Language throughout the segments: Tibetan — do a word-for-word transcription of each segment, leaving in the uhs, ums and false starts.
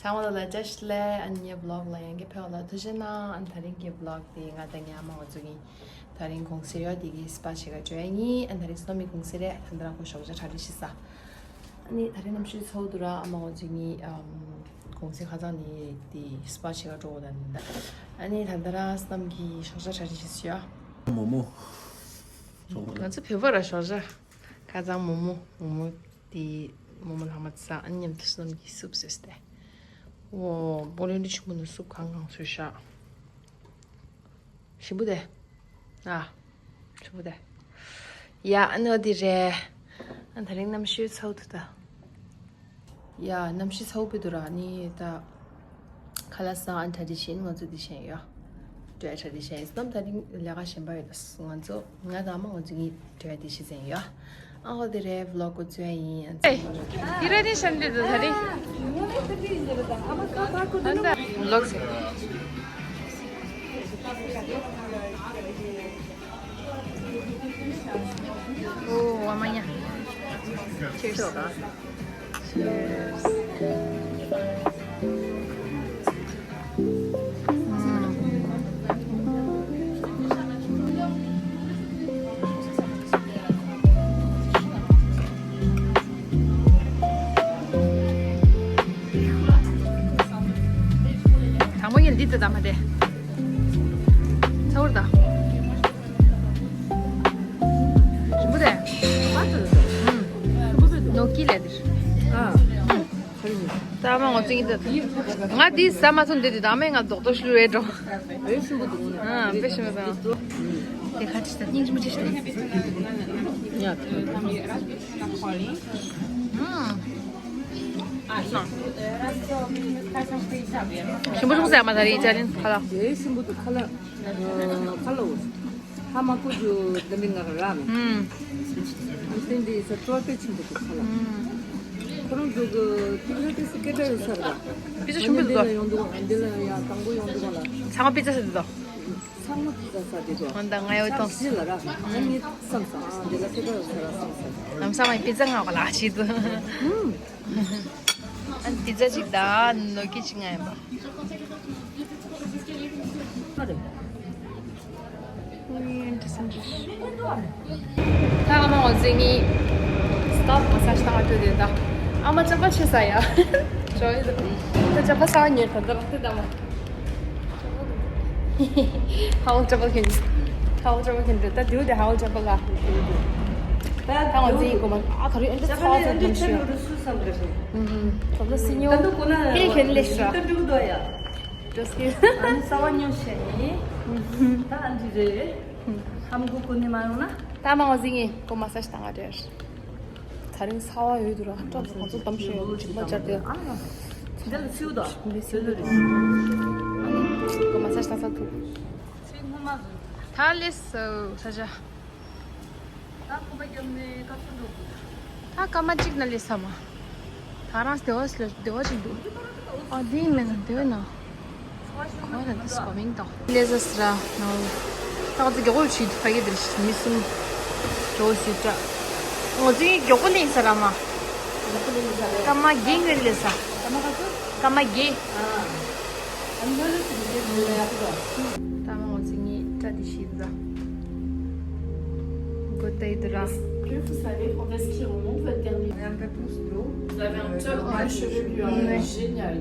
ཚང་མ་ལ་བཀྲ་ཤིས་བདེ་ལེགས། ཨ་ནི་ངའི་vlog་ལ་ཡང་བསྐྱར་ཕེབས་པ་ལ་ཐུགས་རྗེ་གནང་། ཨ་ནི་དེ་རིང་གི་vlog་དེ་ང་དང་ངའི་ཨ་མ་ང་ཚོ་གཉིས་དེ་རིང་གུང་སེང་ཡོད་དེ་གི་སྤ་ཕྱེད་ཀ་འགྲོ་ཡ་ཡིན། ཨ་ནི་དེ་རིང་སློབ་མའི་གུང་སེང་རེད། ད་ལྟ་རང་ཁོ་ཞོགས་ཇ་གྲ་སྒྲིག་བྱེད་ས། ཨ་ནི་དེ་རིང་གནམ་གཤིས་ཚ་པོ་འདུག་ར། ཨ་མ་ང་ཚོ་གཉིས་ཨམ་གུང་སེང་ཁ་སང་ནས་དེ་སྤ་ཕྱེད་ཀ་འགྲོ་དགོས་ད་ནི་ད། ཨ་ནི་ད་ལྟ་རང་བསམ་གྱི་ཞོགས་ཇ་གྲ་སྒྲིག་བྱེད་ས་ཡོད། མོག་མོག་ང་ཚོ་བོད་པ་ར་ཞོགས་ཇ། ཁ་སང་མོག་མོག་མོག་མོག་དེ་མོག་མོག་ལྷག་མ་ཚ། ཨ་ནི་མཉམ་དུ་སྣུམ་གྱི་སུབ་བཟོས་ཏེ། འོ་སྤོ་ལོ་འདི་ཆུ་མོ་ནང་སུབ་གང་གང་བཟོས་ཤག་ཞིམ་པོ་དེ། ཨ། ཞིམ་པོ་དེ། ཡ་ཨ་ནི་འོ་དེ་རེད། ཨ་དེ་རིང་གནམ་གཤིས་ཚ་པོ་འདུག་ད། ཡ་གནམ་གཤིས་ཚ་པོ་འདུག་ར། ཨ་ནི་ད། ཁ་ལག་ཟ་ཨ་ནི་གྲ་སྒྲིག་བྱེད། ང་ཚོ་འདི་བྱས་ཡོད། འགྲོ་ཡ་གྲ་སྒྲིག་བྱས་ཡིན། ད་རིང་ལས་ཀ་གཞན་པ་ཡོད། ད་ང་ཚོ་ང་དང་ཨ་མ་ང་ཚོ་གཉིས་འགྲོ་ཡ་འདི་བྱེད་ཟེར་ཡོད། ཨ་ཧོ་དེ་རེད། vlog་འགོ་འཛུགས་ཡ་ཡིན། ཨ་ཙི། དེ་ར་ནི་ཤན་དེ་ད་རེད། vlog་ཟེར། ཨོ་ཨ་མ་ཡ། Cheers། Cheers། དང་པོ་ཡིན་འདི་ལྟ་དང་མ་དེ། ཚ་བོར་དང་། ཞིམ་པོ་དེ། ནོ་ཀི་ལས་དེ། ད་མ་ང་ཚོ་ཡིན་ད། ང་འདི་ཟ་མ་ཚོ་འདི་དེ་དང་མེད་ང་རྡོག་རྡོག་ཤུ་རེད་འགྲོ། ཨ་དཔེ་ཞིམ་པོ་དང་། དེ་ཁ་ཅིག་ད་སྙིང་རྗེ་མོ་ཅིག་ཞིག་ཡ། ཞིམ་པོ་ཞིམ་པོ་ཟ་མ་ད་རེད་ཅ་ལིན་ཁ་ལ། དེ་ཞིམ་པོ་འདུག་ཁ་ལ། ཁ་ལ་འོ། ཧ་མ་ཀུ་ཇུ་དི་ལིང་ང་ར་མི། ཨུམ། དེ་འདི་ས་ཏོ་ཏེ་ཆིན་པོ་འདུག་ཁ་ལ། ཁོ་རང་ཚོ་གི་ཏི་ལ་ཏེ་སི་སྐད་གྲགས་ཡོད་ས་རེད། པི་ཛ་ཞིམ་པོ་འདུག་འདི་ལ་ཡོང་འདུག་འདི་ལ་ཡང་དང་པོ་ཡོང་འདུག་ལ། ཚང་མ་པི་ཛ་ཟེར་འདུག་ཚང་མ་པི་ཛ་ཟ་དེ་འདུག་འོན་ཏང་ང་ཡོད་དང་། ཞིག་ལ་ར་ཨ་ནི་བསམ་ས་ཨ་འདི་ལ་སྐད་གྲགས་ཡོད་ས་ར་བསམ་ས། ལམ་སང་ང་པི་ཛ་ང་ག་ལ་ཞིག་འདུག་ཨ་ནི་པི་ཛ་ཅིག་དང་ནོ་ཀི་ཅིག་ང་ཡིན་པ། ད་ཨ་མ་ང་ཚོ་གཉིས་སྐལ་མ་སཱ་ཇི་བཏང་བ་ཐུག་དེ་ད། ཨ་མ་ཅམ་པ་ཆེ་ས་ཡ། ཇོ་ཡི་ད་ཅམ་པ་ས་ཉེར་ཐོན་ད་ར་ཐུག་ད་མ། ཧའོ་ཅམ་པ་ཁྱེར། ཧའོ་ཅམ་པ་ཁྱེར་ད་དེའུ་དེ་ཧའོ་ཅམ་པ་ལ། ད་ང་ཚོ་གཉིས་གོ་མ་ཨ་ཁ་རི་ཨན་ད་ཚ་ཚ་ཐམ་ཤི། ད་ལོ་སི་ཉོ་ཧེ་ཁྱེར་ལེ་ཤ། ད་འགྲོ་སྐྱིད། ཨ་ནི་ས་བ་ཉོ་ཤེས་ནི། ད་ཨ་འདི་རེད། ཧམ་གོ་གོ་ནི་མ་ཡོང་ན། ད་མ་ང་ཚོ་གཉིས་གོ་མ་སཱ་ཇི་བཏང་བ་རེད། ད་རིང་ས་བ་ཡོད་དུ་ར་སྐྲ་ཁོང་ཚོ་གཏམ་ཤོད་ཡོད་ཅིག་མ་བཅར་ཏེ། འདི་ལ་ཚིའུ་དང་འདི་ཚིའུ་རེད། གོ་མ་སཱ་ཇི་བཏང་ས་ཐུག་ད་ལེས་ས་ཇ། ད་སྐར་མ་གཅིག་ན་ལས་ས་མ། ད་རང་སྡེ་བ་སླེ་སྡེ་བ་ཅིག་འདུག་ཨ་འདི་མིན་ན་སྡེ་བ་ན། ཁོ་ན་འདི་སྐོ་མིང་དང་། ལས་ས་སི་ར་ནང་། ད་ང་ཚོ་མགྱོགས་པོ་བྱེད་དུ་ཕ་གི་འདིར་མི་གསུམ། འགྲོ་སི་ཏྲ། ང་ཚོ་མགྱོགས་པོ་ལས་ས་ར་མ། སྐར་མ་བརྒྱད་ངན་ལས་ས། སྐར་མ་བརྒྱད། ད་མ་ང་ཚོ་གཉིས་སྐྲ་འདི་ཞིག་ཟ། Good day, Dora. Est-ce que vous savez quand est-ce qu'il remonte votre dernier? Vous avez un peu plus d'eau. Vous avez un top de cheveux bleu, hein, génial.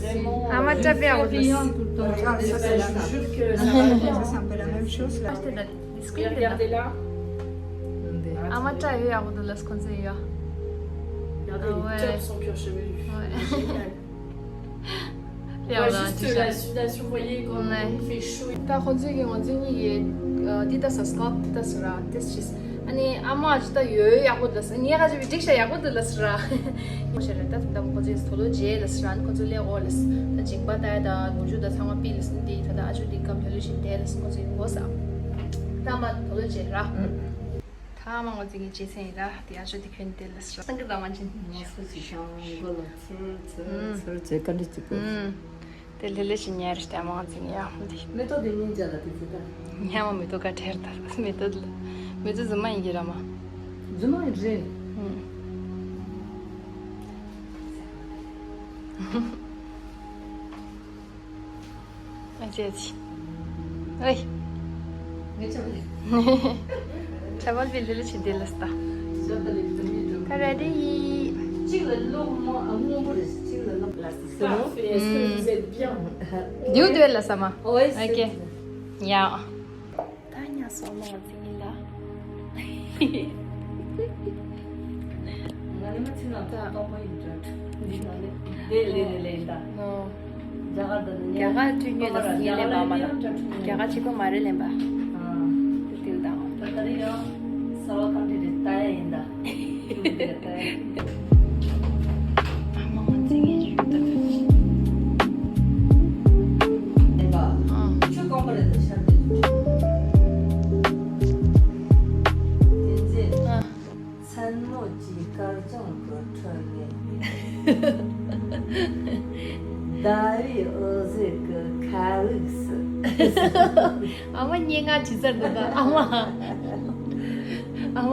Vraiment, euh, je ne fais rien tout le temps. Regarde, ça, c'est la nappe. Je jure que ça va bien. Ça, c'est un peu la même chose, là. Et regardez là. ཨ་མ་སྐྲ་ཡོད་ཡག་པོ་འདུག་ལ་ཁོང་ཚོས་ཡོད། Regardez, il est top, son cuir chevelu. Génial. On voit juste la sudation, vous voyez, quand il fait chaud. ད་ཁོང་ཚོས་ཀྱིས་ང་ཚོ་གཉིས་ཀྱི་འདི་ལྟ་ས་སྐལ་འདི་ལྟ་ས་ར་ཏེས་ཅིས། ཨ་ནི་ཨ་མ་ཅི་ད་ཡོད་ཡག་པོ་འདུག་ལ་ས། ངས་ག་ཅི་བི་འགྲིག་ཤག་ཡག་པོ་འདུག་ལ་ས་ར། ཁོང་ཚོས་ད་ད་ཁོང་ཚོས་དོ་ལོ་རྗེས་ལ་ས་ར། ཨ་ནི་ཁོང་ཚོ་ལས་འོ་ལ་ས། ད་མཇིང་པ་ད་ད་ལོ་རྒྱུས་ད་ཚང་མ་པི་ལ་ས། འདི་ད་ད་ཨ་ཅུ་འདི་སྐབས་ལྷོད་ལྷོད་བཞིན་བསྡད་ལ་ས། ཁོང་ཚོས་འོ་ས། ད་མ་དོ་ལོ་རྗེས་ར། ཐ་མ་ང་ཚོ་གི་རྗེས་ཚན་ཡིན་ད། དེ་ཨ་ཅོ་དེ་ཁྱོད་དེ་ལ་སོང་གི་ད་མ་ཅིན། ངོ་སོ་ཞིག་ཤང་མགོ་ལ་ཚུར་ཚུར་ཚུར་ཚེ་བཀའ་འདྲི་གཅིག་པོ། དེ་ལྷེ་ལྷེ་ཞིག་ཉར་ཞིག་ད་མ་ང་ཚོ་གི་ཡ་མི་དེ། མེ་ཏོག་དེ་སྙིང་རྗེ་ལ་དེ་ཚོ་ད། ཉ་མ་མེ་ཏོག་ག་ཁྲེར་ད་མེ་ཏོག་ལ་མེ་ཏོག་རྫུན་མ་ཡིན་གི་ར་མ། རྫུན་མ་ཡིན་རེད། ཅེས། ཨེ། ཁྲ་བལ་བི་ལི་ལི་ཆི་དེ་ལ་སྟ། ཁ་ར་དེ་ཡི། གཅིག་ལ་ལོག་མ་ཨ་སྔོན་པོ་རེད། གཅིག་ལ་ལོག་ལ་སི་སི་ནོ། ཨེ། ཟེར་ཡང་། དེའུ་དེ་ལ་ས་མ། ཨོ་ཨེ། ཨོ་ཁེ། ཡ། ད་ཉ་སོ་མ་འོ་ཙི་ངི་ལ། ང་ནི་མ་ཚི་ན་ད་སྟོང་པ་ཡིན་འདྲ། འདི་ན་ནི་དེ་ལེ་ནི་ལེ་ཡིན་ད། ནོ། རྒྱ་གར་དུ་ནི་རྒྱ་གར་ཐུན་ཉོས་ལ་སི་ངི་ལེན་པ་མ་ལ། རྒྱ་གར་ཆིག་པ་མ་རེད་ལེན་པ། ཨ། དེ་དེ་དང་། ད་ད་རེ་ཡང་ས་བ་གང་དེ་རེད་ད་ཡ་ཡིན་ད། ཨ་མ་ང་ཚེ་ངན་ཞིག་ད། ཆུ་གང་པ་རེད་ད་ཤར་དེ། དེ་ཚེ། ཨ། མཚན་མོ་གྱི་སྐར་ལྗང་གི་ཁྲོད་ནས། ཟླ་བའི་འོད་ཟེར་གྱི་ཁ་ལུགས་སུ། ཨ་མ་སྙན་ངག་བྲིས་ཚར་འདུག་ད་ཨ་མ། ཨ་མ་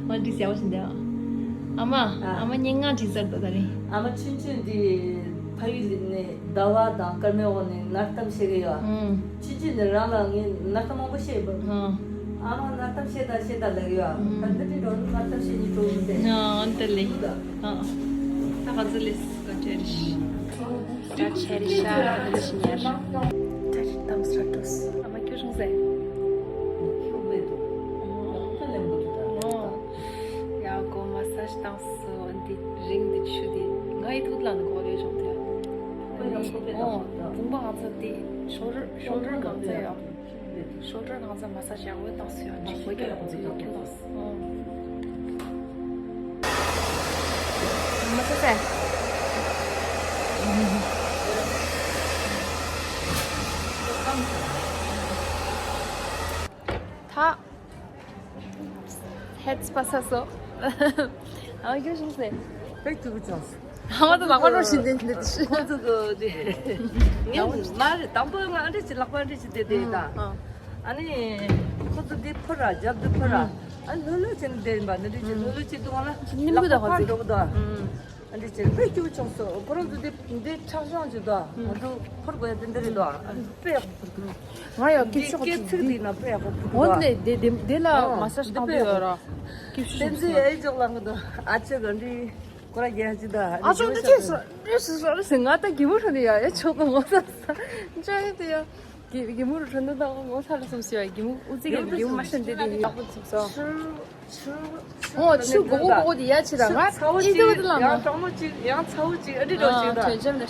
མ་འགྲིག་ཟེར་བ་ཞིག་འདེམས། ཨ་མ། ཨ། ཨ་མ་སྙན་ངག་བྲིས་ཚར་འདུག་ད་རིང་། ཨ་མ་ཆུང་ཆུང་འདི་ཕ་ཡུལ་ནས་ཟླ་བ་དང་སྐར་མའི་འོག་ནས་གནའ་གཏམ་བཤད་གི་ཡོད། ཨང་། ཆུང་ཆུང་ནས་རང་ལ་ངས་གནའ་གཏམ་མང་པོ་བཤད་པ། ཨང་། ཨ་མ་གནའ་གཏམ་བཤད་དང་བཤད་དང་ལབ་ཡོད། ཨང་། ད་འདི་འདྲའི་འགྲོ་ནི་གནའ་གཏམ་བཤད་ནི་འགྲོ་མི་འདུག་ཨང་། འདི་ལས། ཨང་། ད་ག་ཚོད་ལས་སུ་ག་ཅེ་རི་ཤི། ད་ཆེ་རི་ཤ་ག་ཚོད་ཤི་ཉར། ད་ཆེ་གཏམ་སྲ་ཏོས། ཨ་མ་ཁྱོད་བྱུང་ཟེ། ཁྱོད་བེད་དུ། ད་ལེན་པོ་དུ་ད། ཡ་གོ་མ་སཱ་ཇི་བཏང་སོ། འདི་རིང་འདི་ཆུ་འདི་ང་ཡི་ཐུག་ལ་ནི་གོ་ལེ་བྱུང་དེ། ཨོ། བུམ་པ་ང་ཚོ་འདི་ཤོ་ལྡེར་ཤོ་ལྡེར་གང་ཚ་ཡོད། ཤོ་ལྡེར་གང་ཚ་མ་སཱ་ཇི་ཡག་པོ་བཏང་སོ་ཡོད་འདི་གོ་ཀྱི་ལོག་ཚོ་ཡོད་ཀྱི་བཏང་སོ། ཨོ། མ་སཱ་ཇི། ད། ཧེད་སྤ་ས་སོ། ཨ་མ་ཁྱོད་བྱུང་ཟེ། དཔེ་སྐྱིད་པོ་བྱུང་སོང་། ཨ་མ་ད་ལག་པ་རོ་བཞིན་དེ་འདི་ཁོ་ཚོ་གི་དེ། ངས་མ་རེད་དང་པོ་ང་ཨ་འདྲ་ཅིག་ལག་པ་ཨ་འདྲ་ཅིག་དེ་དེ་ད། ཨ་ནི། ཁོ་ཚོ་དེ་ཕོ་ར་རྒྱབ་དེ་ཕོ་ར། ཨ་ལྷོད་ལྷོད་བྱས་ནས་བསྡད་ཡིན་པ་འདི་འདྲ་ཅིག་ལྷོད་ལྷོད་བྱེད་དུས་ང་ལ་ཉིན་མོ་ལག་པ་ཕར་འགྲོ་གི་འདུག་ཨ། ཨ་འདྲ་བྱས་དཔེ་སྐྱིད་པོ་བྱུང་སོང་། ཁོ་རང་ཚོ་འདི་འདི་ཁྲག་ཤང་ཅིག་འདུག་ང་ཚོ་ཕོར་དགོས་ཡ་དེ་འདི་རེད་འདུག་ཨ་དཔེ་ཡག་པོ་ཕོར་གི་ང་ཡང་འདི་སྐད་ཆ་སྐད་ཚིག་འདི་ན་དཔེ་ཡག་པོ་ཕོར་གི་འོན་ཏེ་དེ་དེ་དེ་ལ་ཨ་མ་སར་འདི་བཏང་དཔེ་གི་ཡག་ཡོད་ར། པོ་སྐད་ཆ་བསྟན་འཛིན་ཨེ་ཅོག་ལ་ང་དང་ཨ་ཅག་ག་འདི་ཁོ་ར་རྒྱན་ཅིག་འདུག་ཨ་ཅོག་འདི་ཅེས་སོ་རེ་སོ་རེ་སོ་ང་ད་གི་མོ་ཧྲ་ནི་ཡ་ཡ་ཆོག་གི་ངོ་ས་ས་ཅོ་ཡ་དེ་ཡ། གི་གི་མོ་རུ་ཁྲོན་ཏོ་དང་ངོ་ཚ་ལ་སོམ་སི་བ་གི་མོ་ཨུ་ཙི་གི་གི་མོ་མ་ཤེས་འདི་དེ་ཡག་པོ་ཚུགས་སོ། ཆུ་ཆུ་ཨོ་ཆུ་གོ་གོ་གོ་དེ་ཡ་ཆི་ར་ང་ཨི་དེ་བ་དེ་ལ་ཡང་གྲང་མོ་ཅིག་ཡང་ཚ་བོ་ཅིག་ཨ་འདྲི་འགྲོ་ཅིག་དང་།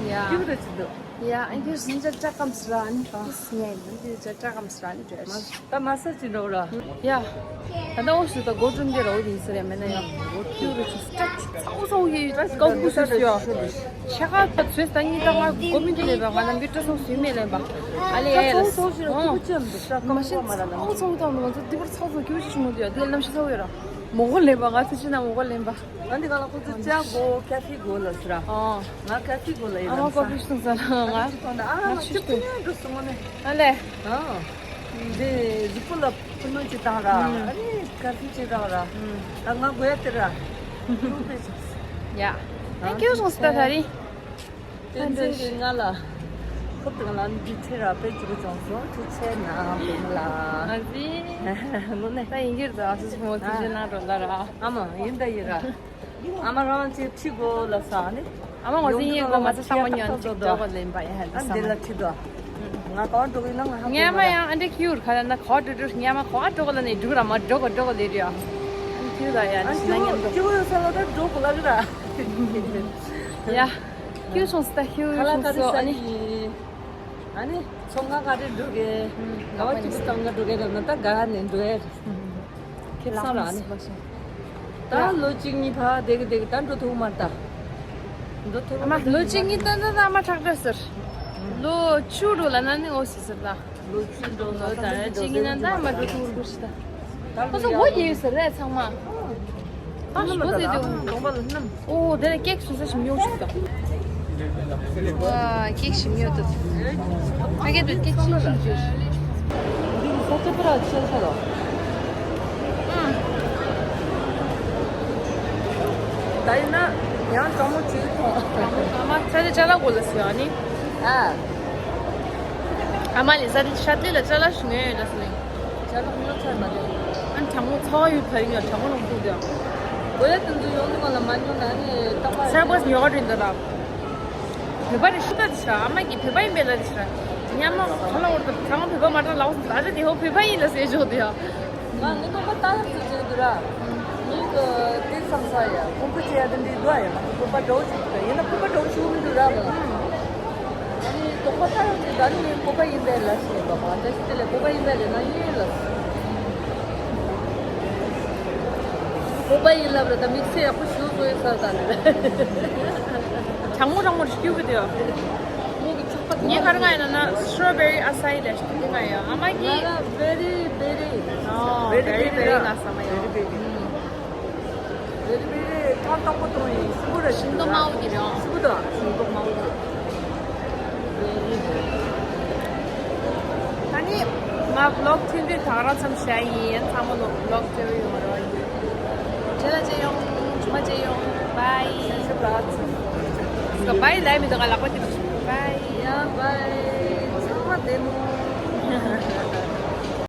ཡ་ཡུག་ར་ཅིག་འདུག་ཡ་ཨ་འདི་སུན་ཅག་ཅག་གམ་སི་ར་ཨ་ནི་ཏུ་སི་ཉེ་ཡིན་འདི་ཅག་ཅག་གམ་སི་ར་ཨ་ནི་འདྲ། ད་མ་ས་ཅི་འགྲོ་ར། ཡ། ད་ལྟ་འོ་སུ་ད་སྒོ་ཀྲུང་གེ་ར་འོ་དེ་ཡིན་ས་རེད་མེད་ན་ཡང་ཁྱུ་རུ་ཆུ་སྐྲ་ཆུ་ཚ་བོ་ཚ་བོ་ཡོད་ཀའུ་ཀུ་སུ་སུ་ཡ། ཤ་ཁ་ད་ཚོས་ད་གཉིས་ད་ང་སྒོ་མི་འདི་ལས་པ་ང་ནམ་རྒྱུན་སྐྲ་སོང་སུས་མེད་ལས་པ་ཨ་ལེ་ཨེ་ལ་སོ་ཞིག་ལ་ཁུ་ཅམ་དུ་ཤ་མ་ཤེས་ཚ་བོ་ཚ་བོ་ད་ང་ཚོ་དེ་བར་ཚ་བོ་ཚ་བོ་ཁྱུ་ཞིག་མོ་དུ་ཡ་དེ་གནམ་ཤི་ཚ་བོ་ཡོད་ར་མོ་གོ་ལས་པ་ང་ཚོ་ཕྱི་ན་མོ་གོ་ལས་པ། ང་འདི་ག་ལ་ཁོ་ཚོ་ཅག་གོ་ཀ་ཕི་གོ་ལ་སུ་ར། ཨོ། ང་ཀ་ཕི་གོ་ལ་ཡིན་ཨ་མ་ལ་ཀོ་ཕི་སུ་ས་ལ་ང་ང་ཅི་ཐོང་ད་ཨ་ང་ང་ཅི་ཅི་ཐོང་འགྲོ་སོང་ནས་ཨ་ལེ། ཨ། འདི་གཟུགས་པོ་ལ་ཕུ་ནུ་ཅི་བཏང་ར། ཨ་ནི་ཀ་ཕི་ཅི་བཏང་ར། ད་ང་དགོས་ཡ་དེ་ར། ཡོང་པའི་ཅིག་ཡ། ཐེང་ཀྱུ་སོང་སི་ད་ད་རི། བསྟན་འཛིན་གྱིས་ང་ལ་ཁོ་དང་ལ་འདི་ཚེ་ར་དཔེ་སྐྱིད་པོ་བྱུང་སོང་། ཐུགས་རྗེ་ཆེ་གནང་བུ་མོ་ལགས། ཨ་ཙི། དངོས་གནས། ད་ཡིན་གྱི་རེད་ཨ་སི་སི་མོ་ཐུགས་རྗེ་གནང་རོགས་ལ་ར། ཨ་མ་ཡིན་ད་ཡིན་ར། ཨ་མ་རང་ཅིག་ཁྲིད་དགོས་ལ་ས་ནི། ཨ་མ་ངོ་ཡོང་ཟིན་ཡིན་དུས་གོ་ལ་མ་ཚ་ས་མ་ཉོན་ཅིག་འགྲོ་གོ་ལེན་པ་ཡ་ཧ་ལ་ས་མ། འདི་ལ་ཁྲིད་དོ། ང་ག་བ་འགྲོ་གི་ཡིན་ན་ང་ཧ་གོ་ཉལ་མ་མ་ཡ་ཨ་འདྲེ་ཁྱིའུར་ཁ་ལ་ན་ག་བ་འགྲོ་འགྲོ་ཉལ་མ་ག་བ་འགྲོ་གོ་ལ་ནི་འགྲུག་ར་མ་འགྲོ་གོ་འགྲོ་གོ་ལེ་རེ་ཡ། ཁྱིའུ་ད་ཡ་ནི་ན་ཉན་འགྲོ། ཁྱིའུ་ཡོད་ས་ལ་ད་འགྲོ་གོ་ལ་གི་ར། ཡ། ཁྱིའུ་སོང་སི་ད་ཁྱིའུ་ཁ་ལ་སོང་ཁ་སི་རི་ཨ་ནི། ས་ཡི། ཨ་ནི་ཚོང་ཁང་ག་རེ་འགྲོ་གི། ཨུམ། ག་བ་ཅིག་གི་སྟོང་ག་འགྲོ་གི་ར་ན་ད་ག་ནས་འགྲོ་ཡ། ཁེ་བཟང་ར་ཨ་ནི། ད་ལོ་གཅིག་གཉིས་ཕ་བདེ་གི་བདེ་གི་ད་འགྲོ་ཐུབ་མ་ད། འགྲོ་ཐུབ་ཨ་མ་ལོ་གཅིག་གཉིས་ད་ད་ད་ཨ་མ་ཁྲག་འདྲ་ཟེར། ལོ་བཅུ་འགྲོ་ལ་ན་ནི་འོ་སི་ཟེར་ད། ལོ་བཅུ་འགྲོ་ལོ་ད་གཅིག་གཉིས་ན་ད་མ་འགྲོ་ཐུབ་འགྲོ་སི་ད། ཁོ་ཚོ་སྒོ་ཡིག་ཟེར་རེད་ཚང་མ། ཨ་ཞོ་ཟེར་དེ་གདོང་པ་ལ་སྣམ། ཨོ་དེ་ལ་ཀེག་སུ་ས་ཞིམ་ཉོ་ཞིག་དང་། ཨ་ཀེག་ཞིམ་ཉོ་དུ། ཨ་ཀེག་དུ་ཀེག་ཞིམ་ཞིམ་ཅོ་ཞིག་འདི་ས་ཆ་པ་ར་ཆེ་ས་ལ། ཨང་། ད་ཡིན་ན་ཡང་གྲོགས་མོ་བྱེད་ཐོང་། ཨ་མ་ཚ་དེ་ཅ་ལག་གོ་ལ་སི་ཡ་ནི། ཨ། ཨ་མ་ལི་ས་ཤ་ཏི་ལ་ཅ་ལག་ཞུ་ངེས་ཡོད་ལ་སི་ལིང་། ཅ་ལག་ཉོ་ཚར་མ་རེད། ཨ་ནི་གྲང་མོ་ཚ་བ་ཡོད་ཕ་ཡིན་ཡོད་གྲང་མོ་ལོང་ཐུག་དེ། གོ་ཡ་དེ་ཚོ་ཡོང་དུས་ང་ལ་མ་ཉོ་ན་ནི་རྟག་པར་སར་བས་ཉོ་ག་འགྲོ་འདི་ར། བོད་པ་རེད་ཤི་ད་དི་ཤ་ཨ་མ་གི་བོད་པ་ཡིན་པས་ལ་དི་ཤ། ཉམ་མ་ཁ་ལ་འོར་ད་ཚང་མ་བོད་པ་མ་དྲང་ལའོ་སི་ཨ་ཅེ་དེ་ཧོ་བོད་པ་ཡིན་ལ་ཟེར་ཞོག་དེ་ཡ། ང་ངའི་རྟོག་པ་ལྟ་ཡག་ཅིག་བྱེད་ཀྱི་འདུག་ར། མི་གི་དེ་བསམ་ས་ཡ་ཁོང་ཁུ་ཆེ་ཡ་དེ་འདྲའི་འདུག་ཡ་ང་ཚོ་བོད་པ་འདྲ་བོ་ཞིག་འདུག་ཡིན་ན་བོད་པ་འདྲ་བོ་ཞིག་མི་འདུག་ར་མ། ཨ་ནི་རྟོག་པ་ལྟ་ཡག་ཅིག་ད་ནི་བོད་པ་ཡིན་པས་ལ་ཞེས་པ་མ་ད་ཞིག་དེ་ལས་བོད་པ་ཡིན་པས་ལས་ན་ཡིན་ལ། བོད་པ་ཡིན་ལབ་ར་ད་དམིགས་བསལ་ཡག་པོ་ཞིག་བཟོ་ཡོད་ས་ད་ནི། གྲང་མོ་གྲང་མོ་ཞིག་གྱུར་གི་དེ་ཡ། མོ་གི་ངས་ག་རེ་ང་ཡིན་ན་strawberry acai ལ་ཞིག་ང་ཡ་ཨ་མ་གི་ང་ལ་very very ཨོ་very very very ང་ས་མ་ཡ very very very very ཐང་དང་པོ་དང་ཡིན་སུ་གུ་ར་ཤིང་ཏོག་མའོ་གི་རེད། སུ་གུ་དང་ཤིང་ཏོག་མའོ་གི། ད་ནི་ང་vlog ཐེངས་འདི་ད་ག་རང་མཚམས་བཞག་ཡིན། ཚང་མ་vlog བརྩེ་བ་ཡོང་རོགས་ཡིན། རྗེས་ལ་མཇལ་ཡོང་། ཇུ་མ་མཇལ་ཡོང་། Bye. Bye ལབ་མི་འདུག་ང་ལག་པ་དེ་Bye. ཡ་bye. ཚང་མ་བདེ་མོ།